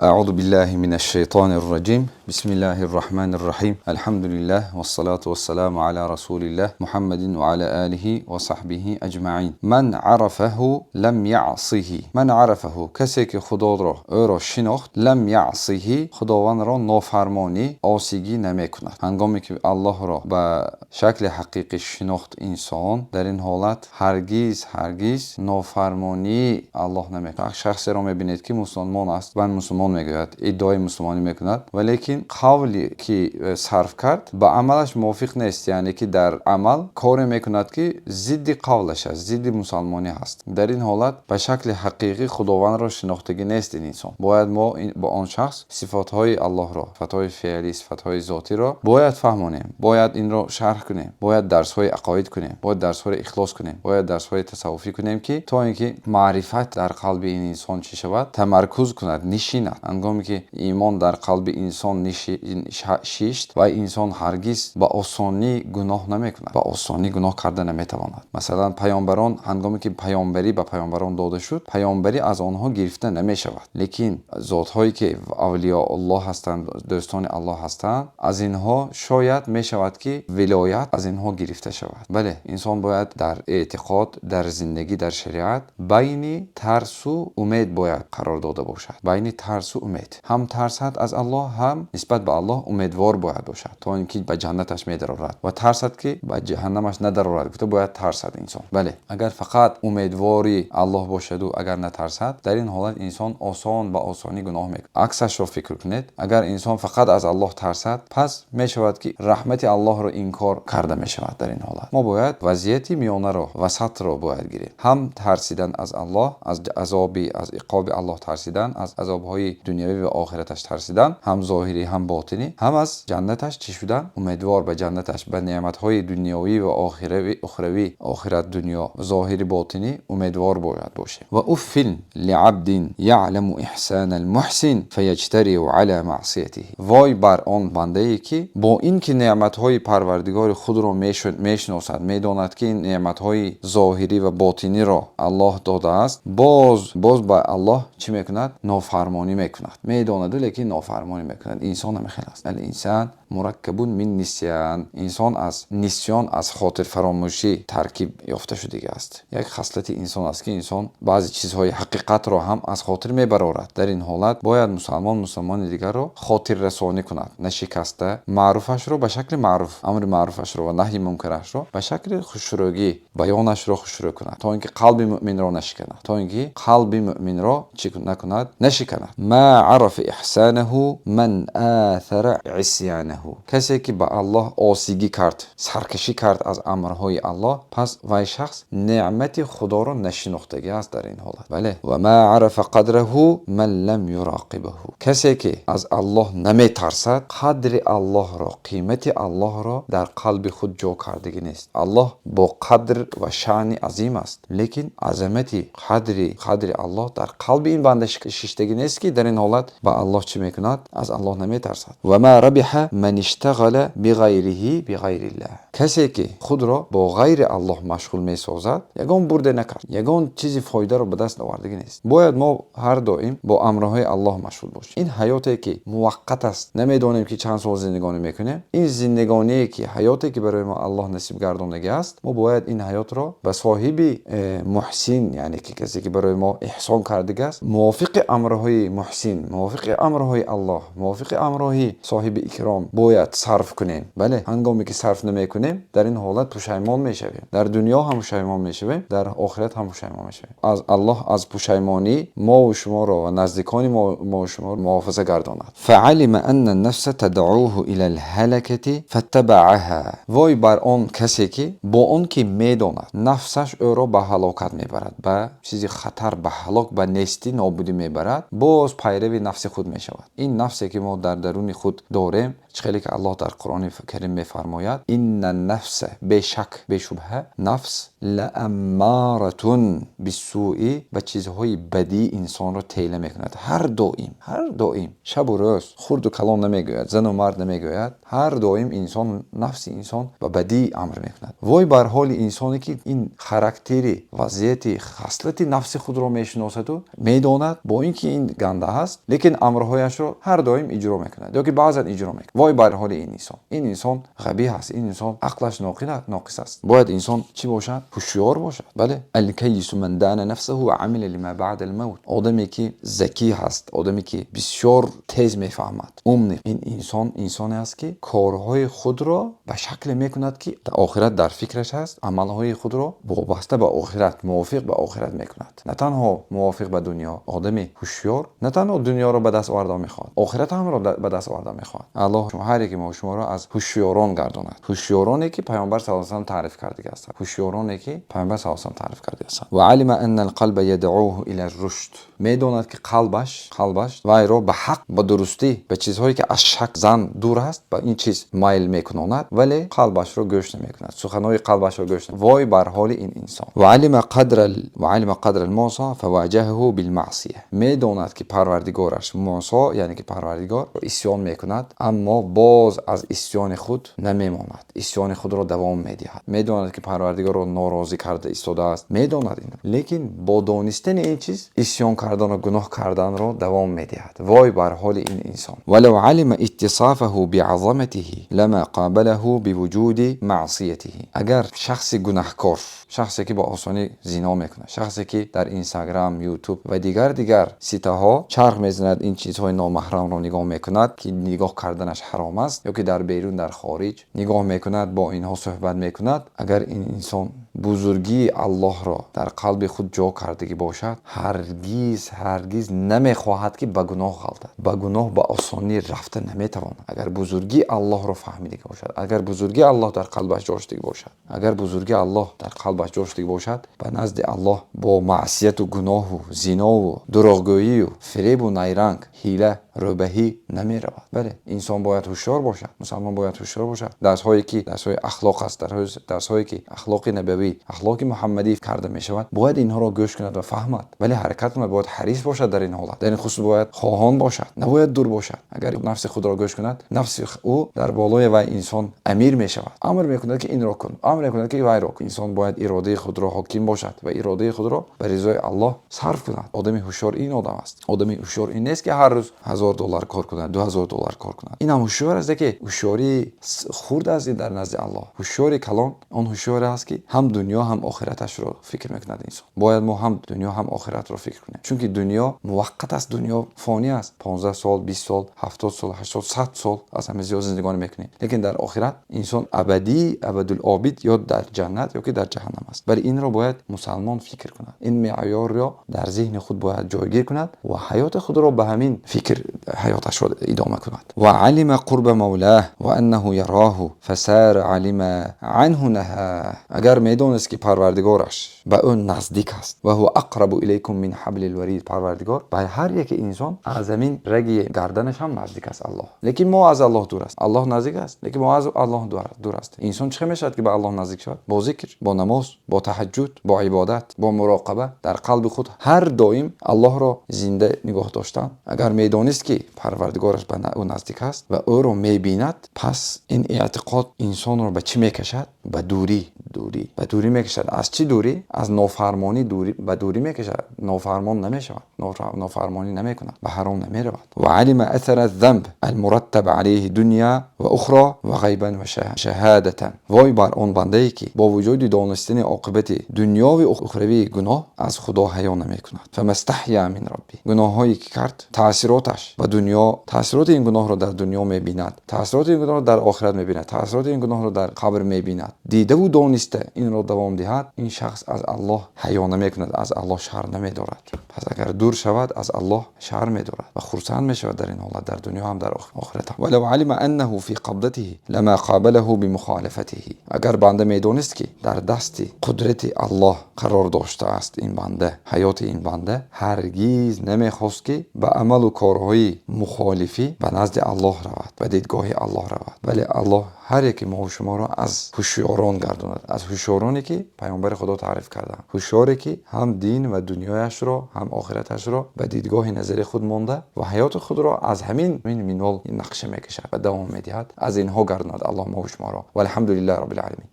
أعوذ بالله من الشيطان الرجيم. بسم الله الرحمن الرحيم. الحمد لله والصلاة والسلام على رسول الله محمد وعلى آله وصحبه أجمعين. من عرفه لم يعصه. من عرفه, касе ки Худоро, ӯро шинохт, لم يعصه, Худовандро нофармонӣ, осигӣ намекунад. Ҳангоме ки Аллоҳро ба шакли ҳақиқӣ шинохт инсон, дар ин ҳолат ҳаргиз, ҳаргиз нофармонии Аллоҳ намекунад. Шахсеро мебинед, ки мусулмон аст, ман мусулмон мегӯяд, иддаои мусулмонӣ мекунад, валекин қавле ки сарф кард, ба амалаш мувофиқ нест, яъне ки дар амал коре мекунад, ки зидди қавлаш аст, зидди мусалмонӣ ҳаст. Дар ин ҳолат ба шакли ҳақиқӣ Худовандро шинохтагӣ нест ин инсон. Бояд мо бо он шахс сифатҳои Аллоҳро, сифатҳои феълӣ, сифатҳои зотиро бояд фаҳмонем, бояд инро шарҳ кунем, бояд дарсҳои ақоид кунем, бояд дарсҳои ихлос кунем, бояд дарсҳои тасаввуфӣ кунем, ки то ин ки маърифат дар қалби ин инсон чӣ шавад, тамаркуз кунад, нишинад. Ҳангоме ки имон дар қалби инсон шишт ва инсон ҳаргиз ба осонӣ гуноҳ намекунад, ба осонӣ гуноҳ карда наметавонад. Масалан, паёмбарон, ҳангоме ки паёмбарӣ ба паёмбарон дода шуд, паёмбарӣ аз онҳо гирифта намешавад, лекин зотҳое ки авлиёуллоҳ ҳастанд, дӯстони Аллоҳ ҳастанд, аз инҳо шояд мешавад, ки вилоят аз инҳо гирифта шавад. Бале, инсон бояд дар эътиқод, дар зиндагӣ, дар шариат байни тарсу умед бояд қарор дода бошад. Байни тарсу умед, ҳам тарсад аз Аллоҳ, ҳам нисбат ба Аллоҳ умедвор бояд бошад, то ин ки ба ҷаннаташ медарорад, ва тарсад, ки ба ҷаҳаннамаш надарорад гуфта бояд тарсад инсон. Бале, агар фақат умедвори Аллоҳ бошаду агар натарсад, дар ин ҳолат инсон осон, ба осонӣ гуноҳ мекунад. Аксашро фикр кунед: агар инсон фақат аз Аллоҳ тарсад, пас мешавад, ки раҳмати Аллоҳро инкор карда мешавад. Дар ин ҳолат мо бояд вазъияти миёнаро, васатро бояд гирем: ҳам тарсидан аз Аллоҳ, аз азоби, аз иқоби Аллоҳ тарсидан, аз азобҳои дунявӣ ва охираташ тарсидан, ҳам зоҳирӣ, ҳам ботинӣ, ҳам аз ҷаннаташ чӣ шудан, умедвор ба ҷаннаташ, ба неъматҳои дунёвӣ ва ухравӣ, охират, дунё, зоҳири, ботинӣ умедвор бояд бошем. وأف لعبد يعلم إحسان المحسن فيجترئ على معصيته. Вой бар он бандае, ки бо ин ки неъматҳои Парвардигори худро мешиносад, медонад, ки ин неъматҳои зоҳирӣ ва ботиниро Аллоҳ додааст, боз ба Аллоҳ чӣ мекунад? Нофармонӣ мекунад. Медонаду, лекин нофармонӣ мекунад. Инсон ҳамин аст. الإنسان مركب من نسيان. Инсон аз нисён, аз хотирфаромӯшӣ таркиб ёфта шудагӣ аст. Як хаслати инсон аст, ки инсон баъзе чизҳои ҳақиқатро ҳам аз хотир мебарорад. Дар ин ҳолат бояд мусалмон мусалмони дигарро хотиррасонӣ кунад, нашикаста, маъруфашро ба шакли маъруф, амри маъруфашро ва наҳйи мункарашро ба шакли хушрӯгӣ баёнашро хушрӯ кунад, то ин ки қалби мӯъминро нашиканад, то ин ки қалби мӯъминро чӣ накунад? Нашиканад. ما عرف إحسانه من آثر عصيانه. Касе ки ба Аллоҳ осигӣ кард, саркашӣ кард аз амрҳои Аллоҳ, пас вай шахс неъмати Худоро нашинохтагӣ аст дар ин ҳолат. Бале. وما عرف قدره من لم يراقبه. Касе ки аз Аллоҳ наметарсад, қадри Аллоҳро, қимати Аллоҳро дар қалби худ ҷо кардагӣ нест. Аллоҳ бо қадр ва шаъни азим аст, лекин азамати қадри Аллоҳ дар қалби ин банда шиштагӣ нест, ки дар ин ҳолат ба Аллоҳ чӣ мекунад? Аз Аллоҳ наметарсад. وما ربح من اشتغل بغيره بغير الله. Касе ки худро бо ғайри Аллоҳ машғул месозад, ягон бурде накард, ягон чизи фоидаро ба даст овардагӣ нест. Бояд мо ҳар доим бо амрҳои Аллоҳ машғул бошем. Ин ҳаёте ки муваққат аст, намедонем, ки чанд сол зиндагонӣ мекунем. Ин зиндагоние ки, ҳаёте ки барои мо Аллоҳ насиб гардондагӣ аст, мо бояд ин ҳаётро ба соҳиби муҳсин, яъне ки касе ки барои мо эҳсон кардагӣ аст, мувофиқи амрҳои муҳсин, мувофиқи амрҳои Аллоҳ, мувофиқи амрҳои соҳиби икром бояд сарф кунем. Бале, ҳангоме ки сарф намекунем, дар ин ҳолат пушаймон мешавем. Дар дунё ҳам пушаймон мешавем, дар охират ҳам пушаймон мешавем. Аз Аллоҳ аз пушаймонӣ мову шуморо ва наздикони мову шуморо муҳофиза гардонад. فعلم أن النفس تدعوه إلى الهلكة فاتبعها. Вой бар он касе, ки бо он ки медонад, нафсаш ӯро ба ҳалокат мебарад, ба чизи хатар, ба ҳалок, ба нестӣ, нобудӣ мебарад, боз пайрави нафси худ мешавад. Ин нафсе ки мо дар даруни худ дорем, чӣ Хеле ки Аллоҳ дар Қуръони Карим мефармояд: إن النفس, бешак, бешубҳа, нафс لأمارة بالسوء, ба чизҳои бадӣ инсонро тела мекунад. Ҳар доим, ҳар доим, шабу рӯз, хурду калон намегӯяд, зану мард намегӯяд, ҳар доим инсон, нафси инсон ба бадӣ амр мекунад. Вой бар ҳоли инсоне, ки ин характери, вазъияти, хаслати нафси худро мешиносаду медонад, бо ин ки ин ганда аст, лекин амрҳояшро ҳар доим иҷро мекунад ё ки баъзан иҷро мекунад. Вой бар ҳоли ин инсон! Ин инсон ғабӣ ҳаст, ин инсон ақлаш ноқис аст. Бояд инсон чӣ бошад? Ҳушёр бошад. Бале, الكيس من دان نفسه وعمل لما بعد الموت. Одаме ки закӣ ҳаст, одаме ки бисёр тез мефаҳмад, умный, ин инсон инсоне аст, ки корҳои худро ба шакле мекунад, ки охират дар фикраш ҳаст, амалҳои худро вобаста ба охират, мувофиқ ба охират мекунад, на танҳо мувофиқ ба дунё. Одами ҳушёр на танҳо дунёро ба даст оварда мехоҳад, охират ҳамро ба даст оварда мехоҳад. Аллоҳ ҳар яке мо шуморо аз ҳушёрон гардонад, ҳушёроне ки Паёмбар саллаллоҳу алайҳи васаллам таъриф кардига ҳастанд, ҳушёроне ки Паёмбар саллаллоҳу алайҳи васаллам таъриф кардига ҳастанд. وعلم أن القلب يدعوه إلى الرشد. Медонад, ки қалбаш вайро ба ҳақ, ба дурустӣ, ба чизҳое ки аз шак, зан дур аст, ба ин чиз майл мекунонад, вале қалбашро гӯш намекунад, суханҳои қалбашро гӯш. Вой бар ҳоли ин инсон! وعلم قدر المعصى فواجهه بالمعصية. Медонад, ки Парвардигораш Мусо, яъне ки Парвардигор исён мекунад, аммо боз аз исёни худ намемонад, исёни худро давом медиҳад. Медонад, ки Парвардигорро норозӣ карда истодааст, медонад ин, лекин бо донистани ин чиз исён кардану гуноҳ карданро давом медиҳад. Вой бар ҳоли ин инсон! ولو علم اتصافه بعظمته لما قابله بوجود معصيته. Агар шахси гунаҳкор, шахсе ки бо осонӣ зино мекунад, шахсе ки дар Инстаграм, Ютуб ва дигар сайтҳо чарх мезанад, ин чизҳои номаҳрамро нигоҳ мекунад, ки нигоҳ карданаш ҳаром аст, ё ки дар берун, дар хориҷ нигоҳ мекунад, бо инҳо суҳбат мекунад, агар ин инсон бузургии Аллоҳро дар қалби худ ҷо кардагӣ бошад, ҳаргиз, ҳаргиз намехоҳад, ки ба гуноҳ ғалтад, ба гуноҳ ба осонӣ рафта наметавонад. Агар бузургии Аллоҳро фаҳмидагӣ бошад, агар бузургии Аллоҳ дар қалбаш ҷо шудагӣ бошад, агар бузургии Аллоҳ дар қалбаш ҷо шудагӣ бошад, ба назди Аллоҳ бо маъсияту гуноҳу зинову дурӯғгӯию фиребу найранг, ҳила, рӯбаҳӣ намеравад. Бале, инсон бояд ҳушёр бошад, мусалмон бояд ҳушёр бошад. Дарсҳое ки дарсҳои ахлоқ аст, дарсҳое ки ахлоқи набавӣ, ахлоқи муҳаммадӣ карда мешавад, бояд инҳоро гӯш кунад ва фаҳмад, вале ҳаракат кунад, бояд ҳарис бошад дар ин ҳолат, дар ин хусус бояд хоҳон бошад, набояд дур бошад. Агар нафси худро гӯш кунад, нафси ӯ дар болои вай инсон амир мешавад, амр мекунад, ки инро кун, амр мекунад, ки вайро кун. Инсон бояд иродаи худро ҳоким бошад ва иродаи худро ба ризои Аллоҳ сарф кунад. Одами ҳушёр ин одам аст. Одами ҳушёр ин нест, ки ҳар рӯз 1000 доллар кор кунад, 2000 доллар кор кунад. Ин ҳам ҳушёр аст, ки ҳушёрии хурд аст дар назди Аллоҳ. Ҳушёри калон он ҳушёре аст, ки ҳам дунё, ҳам охираташро фикр мекунад инсон. Бояд мо ҳам дунё, ҳам охиратро фикр кунем, чунки дунё муваққат аст, дунё фонӣ аст. 15 сол, 20 сол, 70 сол, 80, 100 сол аз ҳама зиёд зиндагонӣ мекунем, лекин дар охират инсон абадӣ, абадулобид ё дар ҷаннат, ё ки дар ҷаҳаннам аст. Вале инро бояд мусалмон фикр кунад, ин меъёрро дар зеҳни худ бояд ҷойгир кунад ва ҳаёти худро ба ҳамин фикр ҳаёташро идома кунад. وعلم قرب مولاه وأنه يراه فسارع لما عنه نهاه. Агар медонист, ки Парвардигораш ба ӯ наздик аст, وهو أقرب إليكم من حبل الوريد, Парвардигор ба ҳар яке инсон аз ҳамин раги гарданаш ҳам наздик аст Аллоҳ, лекин мо аз Аллоҳ дур аст. Аллоҳ наздик аст, лекин мо аз Аллоҳ дур ҳастем. Инсон чӣ мешавад, ки ба Аллоҳ наздик шавад? Бо зикр, бо намоз, бо таҳаҷҷуд, бо ибодат, бо муроқаба, дар қалби худ ҳар доим Аллоҳро зинда нигоҳ доштан. Агар медонист, ки Парвардигораш ба ӯ наздик аст ва ӯро мебинад, пас ин эътиқод инсонро ба чӣ мекашад? Ба дурӣ, дурӣ, ба дурӣ мекашад. Аз чӣ дурӣ? Аз нофармонӣ дурӣ, ба дурӣ мекашад. Нофармон намешавад, нофармонӣ намекунад, ба ҳаром намеравад. وعلم أثر الذنب المرتب عليه دنيا وأخرى وغيبا وشهادة. Вой бар он бандае, ки бо вуҷуди донистани оқибати дунёви ухравии гуноҳ аз Худо ҳаё намекунад. فما استحيا من ربه. Гуноҳҳое ки кард, таъсироташ ба дунё, таъсироти ин гуноҳро дар дунё мебинад, таъсироти ин гуноҳро дар охират мебинад, таъсироти ин гуноҳро дар қабр мебинад, дидаву дониста инро давом диҳад, ин шахс аз Аллоҳ ҳаё намекунад, аз Аллоҳ шарм намедорад. Пас агар дур шавад, аз Аллоҳ шарм медорад ва хурсанд мешавад дар ин ҳолат, дар дунё ҳам, дар охират ҳам. ولو علم أنه في قبضته لما قابله بمخالفته. Агар банда медонист, ки дар дасти қудрати Аллоҳ қарор доштааст ин банда, ҳаёти ин банда, ҳаргиз намехост, ки ба амалу корҳои Ҳушёрии мухолифӣ ба назди Аллоҳ равад, ба дидгоҳи Аллоҳ равад. Вале Аллоҳ ҳар яке мо шуморо аз ҳушёрон гардонад, аз ҳушёроне ки паёмбари Худо таъриф кардаанд, ҳушёре ки ҳам дин ва дунёяшро, ҳам охираташро ба дидгоҳи назари худ монда ва ҳаёти худро аз ҳамин минвол нақша мекашад ва давом медиҳад. Аз инҳо гардонад Аллоҳ мо шуморо. Валҳамдулиллаҳи роббил оламин.